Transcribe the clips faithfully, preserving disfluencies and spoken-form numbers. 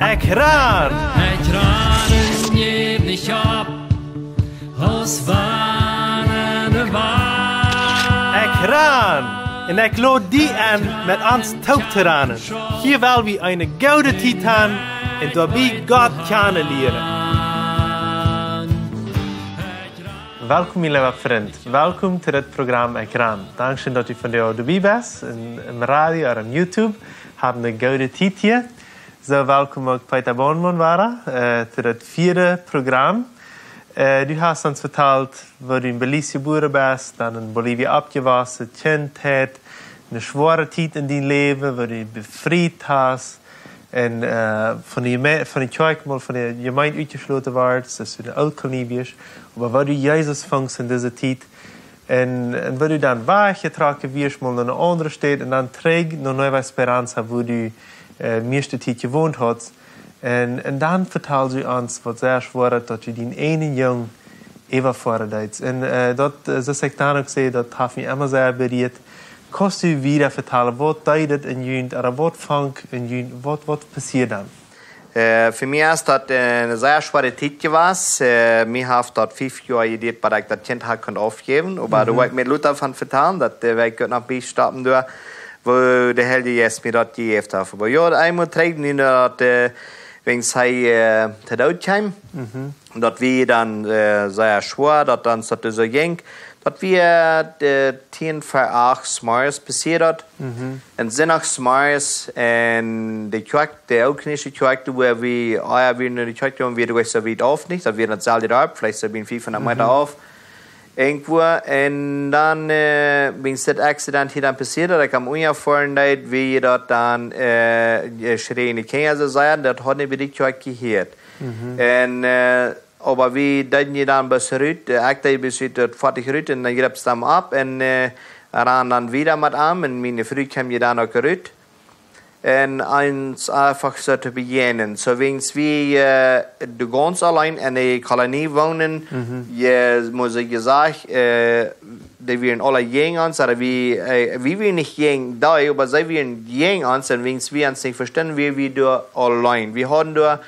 Ekj ran! Ekj ran un jäw nich opp, aus wann de Welt. Ekj ran! Un ekj lod die enn, met ons toop to ranen. Hia well wie eene goode Tiet han un doabie Gott kjanen lieren. Welkom, mien leewa Frint. Welkom to dit Program Ekj ran. Dankscheen, daut du vondoag doabie best, en, em Radio ooda em YouTube. Hab eene goode Tiet hia. Soo, welkom uk Peter Bornmann wada, äh, to daut vieede Program. Äh, du hast ons vetalt, woo du en Belize jebuaren best, dan en Bolivien oppjewossen, Kjintheit, eene schwoare Tiet en dien Läwen, woo du befriet hast, un, äh, von de Jeme-, von de Kjoakj mol von de Jemeent utjeschloten wordst, daut du en Ooltkolonie wieescht, oba woo du Jesus fungst en dise Tiet, un, un woo du dan wajchjetrocken wieescht, mol no eene aundre Staut, un dan trigj no Nueva Esperanza, woo du, äh, mieeschte Tiet jewont hast. Un, un dan vetald du ons, waut sea schwoa es, daut du dienen eenen Jung äwafoaren deetst. Un, äh, daut, äh, soo aus ekj dan uk säd, daut haft mie emma sea berieet. Kaust du wieda vetalen, waut deed daut en junt, ooda waut funk en junt, waut, waut passieed dan? Äh, fa mie es daut, äh, eene sea schwoare Tiet jewast. Äh, mie haft daut fief Joa jeduat, bat ekj daut Kjint haud kunt aufjäwen. Oba doa woa ekj mie lota von vetalen, daut, äh, woa ekj noch bie stoppen doa, woo de Heilje Jeist mie daut jejäft haft. Oba jo, eemol trigj nu daut, äh, wiels hee, äh, to Doot kjeem, daut wia dan, äh, sea schwoa, daut dan daut soo jinkj, daut wia, äh, tieen ver acht zemorjes passieed daut. Un Sindach zemorjes en de Kjoakj, de ooltkolonische Kjoakj, doa wua wie, ah jo, wie no de Kjoakj jinjen, wia doa nich soo wiet auf, nich? Daut wia daut selwje Darp, veleicht soo bie fiefhundat Meeta auf. Irjentwua. Un dan, äh, wiels dit Accident hia dan passieed, daut ekj aum Unja foaren deed, wia daut dan, äh, schreene Kjinja soo sea, daut haud nich bie de Kjoakj jehieet. Un, äh, oba wie deeden je dan bloos rut, äh, ekj deed bloos rut, daut foatiech rut, un dan jreep et am opp, un, äh, rand dan wieda met am, un miene Fru kjeem je dan uk rut. Un ons eefach soo to bejäajnen. Soo wiels wie, äh, doa gaunz auleen en de Kolonie wonen, je, mott ekj sajen, äh, dee wieren aula jäajen ons, ooda wie, äh, wie wieren nich jäajen dee, oba see wieren jäajen ons, un wiels wie ons nich vestunden, wia wie doa auleen. Wie hauden doa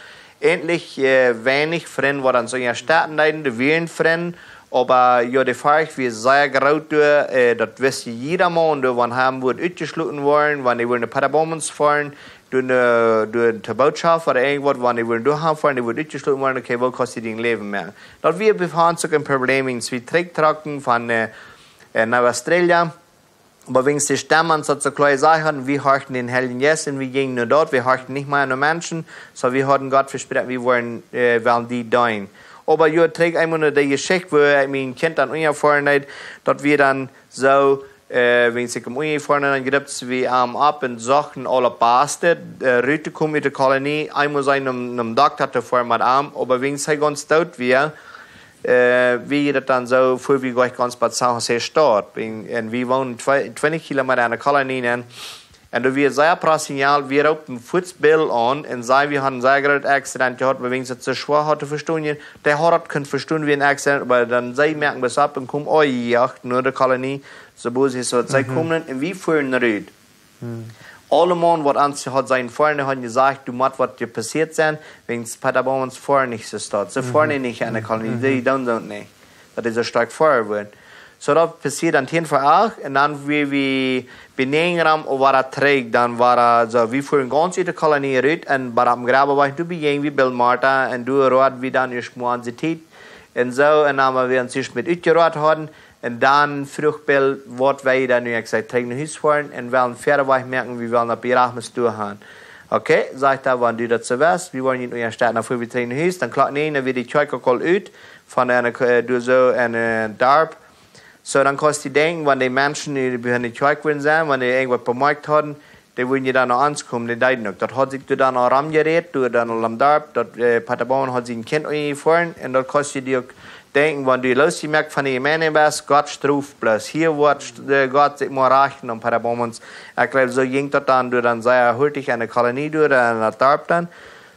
eejentlich, äh, weinich Frind, waut ons unjastetten deeden, doa wieren Frind, oba jo, de Forcht wia sea groot doa, äh, daut wist jieda Maun doa, wan hee wudd utjeschloten woaren, wan hee wudd no Paderborn foaren, doa, äh, doa to Bootschoft ooda irjentwaut, wan hee wudd doa han foaren, hee wudd utjeschloten woaren, okay, woo kaust du dien Läwen moaken? Daut wia bie ons uk een Problem, wiels wie trigjtrocken von, äh, äh, Nueva Estrella. Oba wiels de Stemm ons daut soo kloa jesajcht haud, wie horchten dän Heiljen Jeist un wie jinjen no doa, wie horchten nich mea no Menschen, soo wie hauden Gott vesproaken, wie woaren, äh, wellen die deenen. Oba jo, trigj eemol no de Jeschicht, wua ekj mien Kjint dan unjafoaren deed, daut wia dan soo, äh, wiels ekj am unjafoaren deed, dan jreep wie am opp un sochten aule Paste, äh, rut to komen ut de Kolonie, eemol sien nom, nom Dokta to foaren met am, oba wiels hee gaunz doot wia, äh, wia daut dan soo, fua wie jlikj gaunz bat San Jose Staut. Un, un wie wonen twee, twintich Kilomeeta aun de Kolonie nenn. Un doa wia sea prassinjal, wie roopen fuaz Bill aun un säden, wie hauden een sea grootet Accident jehaut, oba wiels et soo schwoa haud to vestonen, dee haud daut kunt vestonen wia een Accident, oba dan see moaken bloos opp un kjeemen, oh jo, no de Kolonie, soo boolt aus see komen un wie fuaren rut. Aule Maun, waut ons haud seenen foaren, hauden jesajcht, doa mott waut jepassieet sennen, wiels Paderborn foaren nich soo Staut. See foaren nich aun de Kolonie, dee doonen daut nich. Daut es soo stoakj foaren wudden. Soo daut passieed dan tieen ver acht un dan wia wie bie näajen rom, wada trigj, dan wada soo, wie fuaren gaunz ut de Kolonie rut un wada aum Grabewajch, doa bejäajnen wie Bill, Marta un doa road wie dan ieescht mol onse Tiet. Un soo, un dan, wan wie ons ieescht met utjeroat hauden, un dan fruach Bill, waut wie dan nu, ekj säd, trigj no Hus foaren un wellen wieda wajch moaken, wie wellen opp Bejrafnis doa gonen. Okay, säd ekj, wan du daut soo west, wie woaren junt unjastetten, dan foa wie trigj no Hus, dan Klock näajen, dan wia de Kjoakj uk aul ut, von de, äh, doa soo en, äh, Darp. Soo, dan kaust du denkjen, wan de Menschen, dee bie de Kjoakj wudden sennen, wan dee irjentwaut bemoakt hauden, dee wudden je dan no ons komen, dee deeden uk. Daut haud sikj doa dan aul romjerät, doa dan aul em Darp, daut, äh, Paderborn haud sien Kjint unjafoaren, un daut kaust du die uk denkjen, wan du losjemoakt von de Jemeent best, Gott stroft bloos. Hia woat, äh, Gott sikj mol rechten aun Paderborn. Ekj jleew, soo jinkj daut dan, doa dan sea hurtig aun de Kolonie doa, aun daut Darp dan.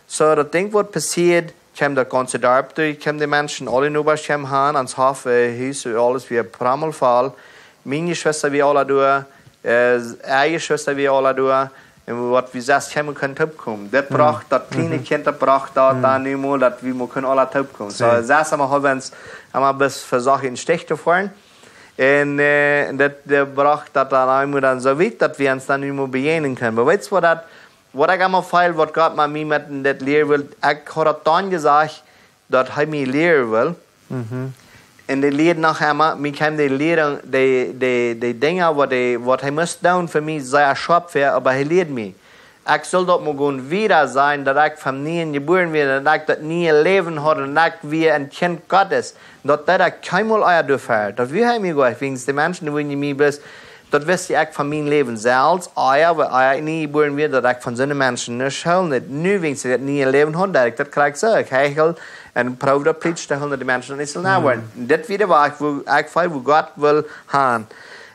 Soo, daut Dinkj waut passieed, kjeem daut gaunze Darp doa, kjeemen de Menschen, aule Nobasch kjeemen han, ons Hoff, äh, Hus, aules wia prommelvoll. Miene Jeschwista wia aula doa, äh, äare Jeschwista wia aula doa, Un waut wie sest kjeemen kunnen toopkomen. Dit brocht daut kjliene Kjint, daut brocht daut dan nu mol, daut wie mol kunnen aula toopkomen. Soo, sest emol haben wie ons emol bloos vesocht en Stich to foaren. Un, äh, un dit, dit brocht daut dan eemol dan soo wiet, daut wie ons dan nu mol bejäajnen kunnen. Oba weetst waut daut, waut ekj emol feel, waut Gott met mie met en dit lieren well, ekj haud daut dan jesajcht, daut hee mie lieren well. Un dee lieed noch emol, mie kjeem dee Lieren, dee, dee, dee Dinja, waut dee, waut hee must doonen fa mie, sea schoap wia, oba hee lieed mie. Ekj sull daut mol gonen wieda sajen, daut ekj von nieem jebuaren wia, daut ekj daut niee Läwen haud, un ekj wia en Kjint Gottes. Daut deed ekj kjeenmol ea doafäa. Daut wia hee mie goa, wiels dee Menschen, dee wudden mie bloos, daut wist ekj von mien Läwen selfst, ea, ea ekj nie jebuaren wia, daut ekj von soone Menschen nich hilt. Nu, wiels ekj daut niee Läwen haud, daut ekj daut krakjt soo, ekj hechel un proow daut plietsch to hoolen, daut dee Menschen daut nich sellen woaren. Dit wia de Wajch, wua ekj feel, wua Gott well han.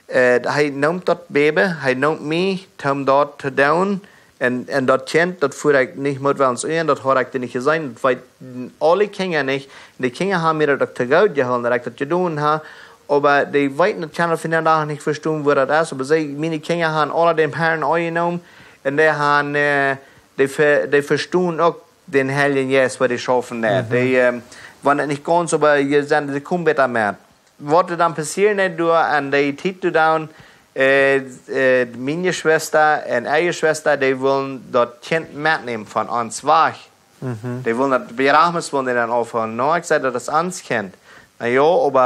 Äh, hee neem daut Baby, hee neem mie, om daut to doonen. Un, un daut Kjint, daut fua ekj nich met wellens en, daut haud ekj nich jeseenen, daut weeten aule Kjinja nich. De Kjinja haben mie daut uk to goot jehoolen, daut ekj daut jedonen hab. Oba dee weeten daut, kjennen daut vondoag nich vestonen, woo daut es. Oba see, miene Kjinja haben aula dän Herrn aunjenomen. Un dee haben, äh, dee ve-, dee vestonen uk dän Heiljen Jeist, waut dee schaufen deit. Dee, ähm, wan daut nich gaunz, oba jie sent, dee komen bäta met. Waut doa dan passieren deit, doa aun dee Tiet doa dan, äh, äh, miene Schwesta un äa Schwesta, dee wullen daut Kjint metnämen von ons wajch. Dee wullen daut Bejrafnis wullen dee dan aufhoolen. No, ekj säd, daut es ons Kjint. Na jo, oba,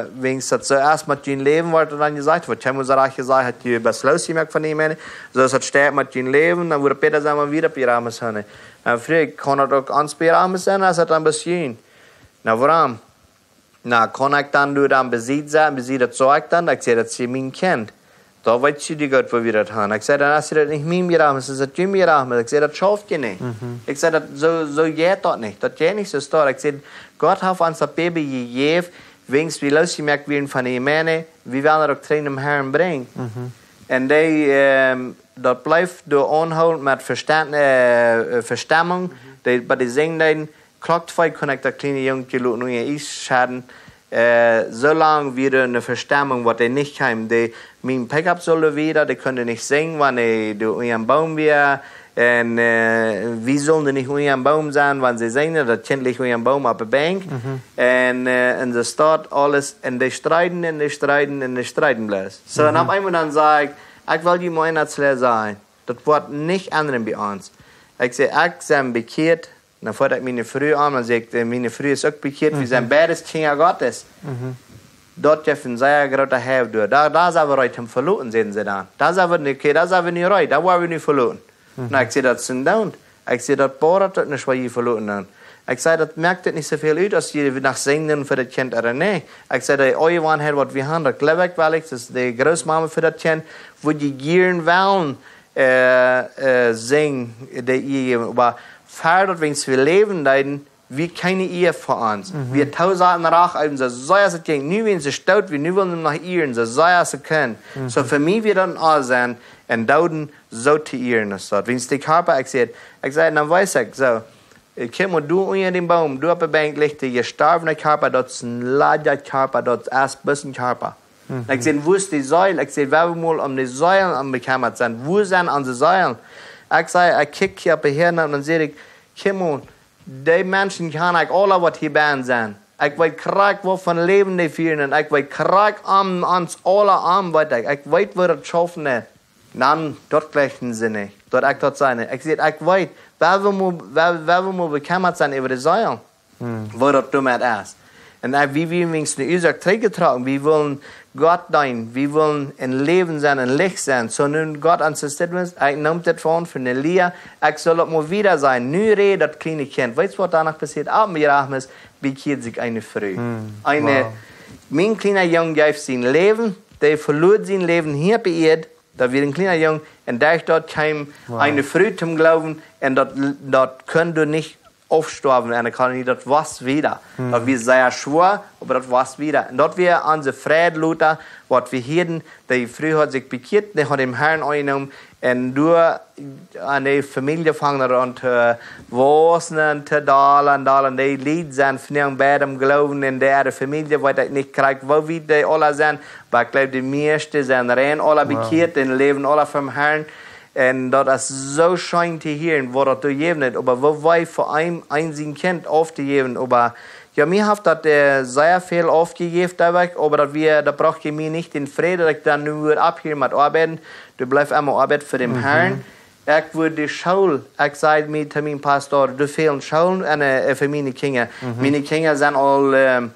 äh, wiels daut soo es met jun Läwen, woat dan jesajcht, waut Timo soo rajcht jesajcht haft, jie best loosjemoakt von dee Menschen. Soo es daut steit met jun Läwen, dan woat daut bäta sennen, wan wie daut Bejrafnis haben. Na, Fru, kaun daut uk ons Bejrafnis sennen, es daut dan bie jun? Na, wuarom? Na, kaun ekj dan doa dan bie Sied sennen, bie Sied, daut saj ekj dan, ekj säd, daut es mien Kjint. Daut weetst du goot, woo wie daut haben. Ekj säd, dan es daut nich mien Bejrafnis, es daut jun Bejrafnis. Ekj säd, daut schauft je nich. Ekj säd, daut soo, soo jeit daut nich. Daut jeit nich soo stoakj. Ekj säd, Gott haft ons daut Baby jejäft, wiels wie loosjemoakt wieren von dee Menschen, wie wellen daut uk trigj nom Herrn brinjen. Un dee, ähm, daut bleef doa aunhoolen met Vestand-, äh, äh, Vestemmung, dee, bie dee Sinj deeden, Klock twee kunn ekj daut kjliene Jungkje loten unja Iess schedden. Äh, soo lang wia doa eene Vestemmung, waut dee nich kjeem. Dee, mien Pickup sull wieda, dee kunnen nich sinjen, wan dee doa unja een Boom wieren. Un, äh, wie sullen doa nich unja een Boom sennen, wan see sinjen, daut Kjint licht unja een Boom oppe Benkj. Un, äh, un see stonen aules, un dee strieden, un dee strieden, un dee strieden bloos. Soo, un opp eemol dan säd ekj, ekj well junt mol eent sajen, daut woat nich endren bie ons. Ekj säd, ekj sie bekjieet, dan froag ekj miene Fru aun, dan säd ekj, äh, miene Fru es uk bekjieet, wie sent beides Kjinja Gottes. Daut jeft een sea groota Heil doa. Doa, doa sent wie reed om veloten, säden see dan. Doa sent wie, okay, doa sent wie nu reed, doa woa wie nu veloten. Na, ekj säd, daut sent dan. Ekj säd, daut boat uk nich, wua jie veloten dan. Ekj säd, daut moakt nich soo väl ut, aus jie noch sinjen fa daut Kjint ooda nä. Ekj säd, dee Eejewanheit, waut wie haben, daut jleew ekj well, ekj, daut es de Grootmama fa daut Kjint, woo jie jieren wellen, äh, äh, sinjen, dee Ehe. Oba ver daut wie ons läwen deeden, wia kjeene Ehe fa ons. Wie toosaten rajcht äwen, soo sea aus et jinkj. Nu, wan see stoot, wie nu wellen noch ieren, soo sea aus see kunnen. Soo fa mie wia daut een Aunsennen, een Dooden soo to ieren aus daut. Wiels dee Kjarpa, ekj säd, ekj säd, dan wees ekj soo, ekj kjikj mol, doa unja dän Boom, doa oppe Benkj licht de jestorwne Kjarpa, daut es een ladja Kjarpa, daut es bloos een Kjarpa. Ekj säd, wua es dee Seel? Ekj säd, wie wellen mol om dee Seelen aun bekjemmat sennen. Wua sent onse Seelen? Ekj säd, ekj kjikj hia oppe Himmel un dan säd ekj, kjikj mol, dee Menschen kjann ekj aula, waut hia bennen sent. Ekj weet krakjt, waut fa een Läwen dee fieren, un ekj weet krakjt aun ons aula aun, weet ekj. Ekj weet, woo daut schaufen deit. Dan, daut jlikjt see nich, daut ekj daut säd. Ekj säd, ekj weet, wie wellen mol, wie, wie wellen mol bekjemmat sennen äwa dee Seelen. Woo daut doamet es. Un, äh, wie, wie wieren no Uasoak trigjjetrocken, wie wullen Gott deenen, wie wullen em Läwen sennen, em Licht sennen. Soo nu Gott ons daut sajcht, ekj neem dit aun fa eene Lia, ekj saul daut mol wieda sajen. Nu rät daut kjliene Kjint. Weetst, waut doa noch passieet? Opp mien Bejrafnis bekjieed sikj eene Fru. Eene, mien kjliena Jung jeef sien Läwen, dee veloat sien Läwen hia opp Ieed, daut wia een kjliena Jung, un doa daut kjeem eene Fru toom Gloowen, un daut, daut kunn doa nich aufstoawen enne Kolonie, daut wia wieda. Daut wia sea schwoa, oba daut wia wieda. Un daut wia onse Freid lota, waut wie hieeden, dee Fru haud sikj bekjieet, dee haud dän Herrn aunjenomen, un doa aun de Famielje fungen aun to wausen, to dalen, dalen, dee Lied sent vondoag bie däm Gloowen en de Famielje, weet ekj nich krakjt, woo wiet dee aula sent, oba ekj jleew, de mieeschte sent rein aula bekjieet un läwen aula vom Herrn. Un daut es soo scheen to hieren, waut daut doa jejäft haft. Oba woo wee fa een, een sien Kjint auftojäwen. Oba jo, mie haft daut, äh, sea väl aufjejäft, hab ekj, oba daut wia, daut brocht mie nich dän Fräd, daut ekj dan nu wudd opphieren met oabeiden. Doa bleef emma Oabeit fa dän Harn. Ekj wudd de School, ekj säd mie to mienen Pastor, doa fälen Schoolen un, äh, fa miene Kjinja. Miene Kjinja sent aul, ähm,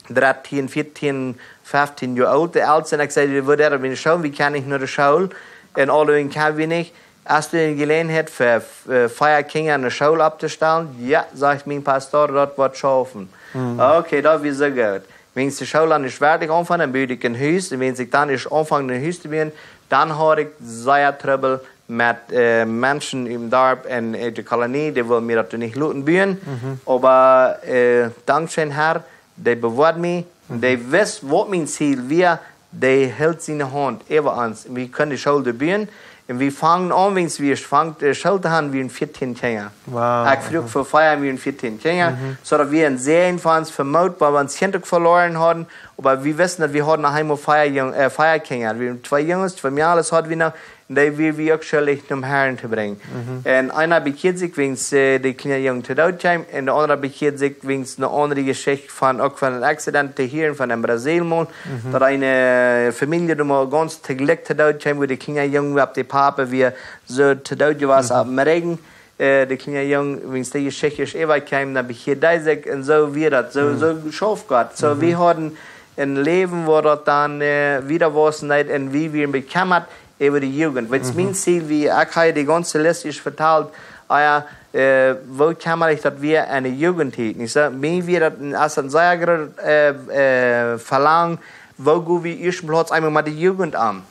dartieen, vieetieen, feftieen Joa oolt, de ellste. Un ekj säd, wie wudden miene School, wie kjennen nich no de School. Un aule kjennen wie nich. Hast du eene Jeläajenheit fa, äh, vea Kjinja eene School opptostalen? Jo, sajcht mien Pastor, daut woat schaufen. Okay, daut wia soo goot. Wan de School dan nich werkjlich aunfangen, dan bud ekj een Hus. Un wan ekj dan nich aunfangen een Hus to buen, dan haud ekj sea Trubbel met, äh, Menschen em Darp un, äh, de Kolonie, dee wullen mie daut nich loten buen. Oba, äh, dankscheen Harn, dee bewoat mie, dee wist, waut mien Ziel wia, dee hilt siene Haunt äwa ons. Un wie kunnen de School buen. Un wie fungen aun, wan wie fungen, äh, School to haben, wieren vieetieen Kjinja. Ekj fruach fa vea, wieren vieetieen Kjinja. Soo daut wia een Säajen fa ons, fa Moot, wiels wie ons Kjint uk veloaren hauden. Oba wie wisten, daut wie hauden noch emol vea Jung-, äh, vea Kjinja. Wie hauden twee Junges, twee Mejales hauden wie noch. Un dee wia wie uk schuldich, om Harn to brinjen. Un eena bekjieed sikj, wan, äh, de kjliene Jung to Doot kjeem. Un de aundra bekjieed sikj, wan, eene aundre Jeschicht von, uk von een Accident to hieren von een Brasil mol. Daut eene Famielje doa mol gaunz to Jlikj to Doot kjeem, wua de kjliene Jung opp de Pape wia, soo to Doot wia, opp dän Rigjen. Äh, de kjliene Jung, wan dee Jeschicht es äwa kjeem, dan bekjieed dee sikj un soo wia daut. Soo, soo schauft Gott. Soo, wie hauden een Läwen, wua daut dan, äh, wieda wausen deed un wie wieren bekjemmat äwa de Jugend. Wiels mien Ziel wia, ekj haud de gaunze List vetalt, ah jo, äh, woo kjemma ekj daut wia enne Jugend hia. Nich soo, mie wia daut een, aus een sea groot, äh, äh, Velangen, woo go wie ieescht Plauz eemol met de Jugend aun.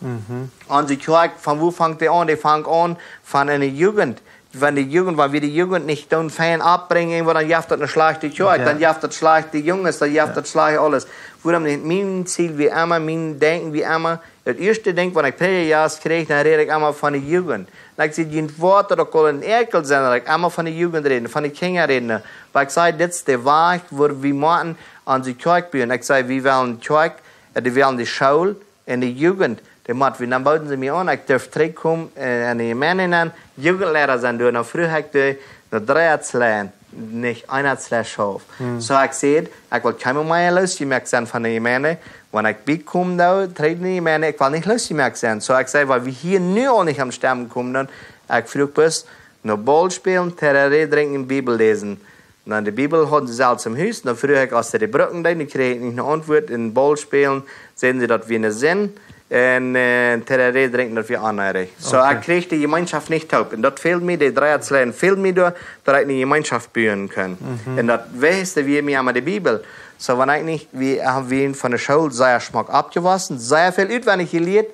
Onse Kjoakj, von wua fangt dee aun? Dee fangt aun von enne Jugend. Wan de Jugend, wan wie de Jugend nich doonen fein oppbrinjen, irjentwoo, dan jeft daut eene schlajchte Kjoakj, dan jeft daut schlajchte Junges, dan jeft daut schlajcht aules. Wuarom nich? Mien Ziel wia emma, mien Denkjen wia emma, daut ieeschte Dinkj, wan ekj Prädja kjrieech, dan räd ekj emma von de Jugend. Un ekj säd, junt woat daut uk aul een Äakjel sennen, daut ekj emma von de Jugend räd, von de Kjinja räd. Oba ekj säd, dit es de Wajch, woo wie motten onse Kjoakj buen. Ekj säd, wie wellen Kjoakj, äh, wie wellen de School, un de Jugend, dee mott wie, dan booden see mie aun, ekj durf trigjkomen, äh, enne Jemeent nenn, Jugendleida sennen, dan fruach ekj dee, no dree Joa lang, nich een Joa lang schaufen. Soo ekj säd, ekj well kjeenmol mea loosjemoakt sennen von de Jemeent, wan ekj biekomen doo, trigj enne Jemeent, ekj well nich loosjemoakt sennen. Soo ekj säd, wiels wie hia nu aul nich aum Stemmen komen, dan, ekj fruach bloos, no Ball spälen, Tereré drinkjen, Bibel läsen. Na, de Bibel hauden see selfst em Hus, dan fruach ekj, aus see dee brucken deeden, dan kjrieech ekj nich eene Auntwuat. Un Ball spälen, säden see, daut wia eene Sind. Un, äh, Tereré drinkjen, daut wia onneedich. Soo, ekj kjrieech de Jemeenschoft nich toop. Un daut fäld mie, de dree Joa lang fäld mie doa, daut ekj eene Jemeenschoft buen kunn. Un daut wichtichste wia mie emma de Bibel. Soo, wan ekj nich, wie, äh, wie von de School sea schmock oppjewossen, sea väl utwendich jelieet,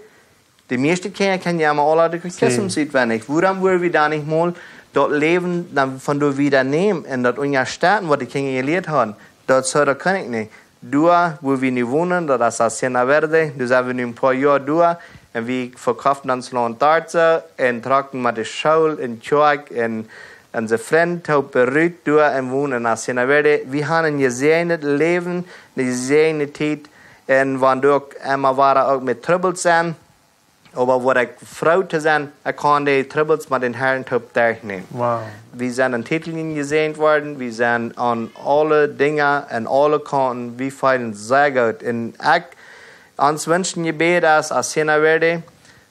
de mieeschte Kjinja kjennen jo emma aule de Katechismus utwendich. Wuarom wudden wie dan nich mol daut Läwen dan von doa wieda nämen un daut unjastetten, waut de Kjinja jelieet hauden? Daut soo, daut kunn ekj nich. Doa, wua wie nu wonen, daut es Hacienda Verde, doa sent wie nu een poa Joa doa. Un wie vekofften ons Launt doa soo un trocken met de School un Kjoakj un onse Frind toop rut doa un wonen en Hacienda Verde. Wie haben een jesäajendet Läwen, eene jesäajende Tiet. Un wan doa uk emma wada uk met Trubbels sent, oba waut ekj froo to sennen, ekj kaun de Trubbels met dän Harn toop derchnämen. Wie sent en Tetteljen jesäajent worden, wie sent aun aule Dinja, aun aule Kaunten, wie feelen sea goot. Un ekj, ons Wunsch un Jebäd es, Hacienda Verde,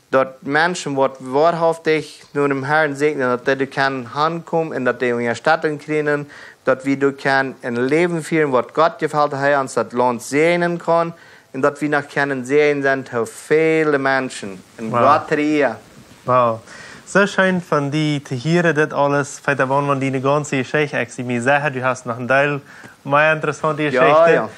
daut Menschen waut woahaftich no dän Harn sieekjen, daut dee doa kjennen hankomen un daut dee Unjastettunk kjrieen, daut wie doa kjennen een Läwen fieren, waut Gott jefelt, hee ons daut Launt säajnen kaun, un daut wie noch kjennen Säajen sennen to väle Menschen. Un Gott to de Ea. Wow. Soo scheen von die to hieren, dit aules. Veeta Bornmann, diene gaunze Jeschicht. Ekj sie mie secha, du hast noch een Deel mea interessaunte Jeschichten.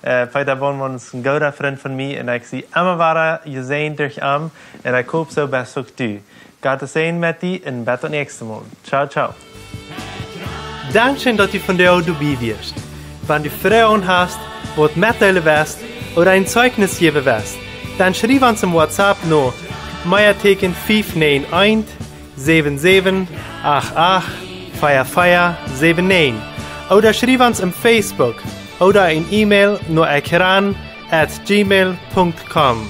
Äh, Veeta Bornmann es een gooda Frint von mie un ekj sie emma wada jesäajent derch am. Un ekj hop soo best uk du. Gott sien Säajen met die un bat daut näakjste Mol. Ciao, ciao. Dankscheen, daut du vondoag doabie wieescht. Wan du Froagen hast, waut metdeelen west ooda een Zeichnis jäwen west, dan schriew ons em WhatsApp no Meateeken fief näajen eent, säwen säwen, acht acht, vea vea, säwen näajen ooda schriew ons em Facebook ooda een E-Mail no ekran at gmail punkt com.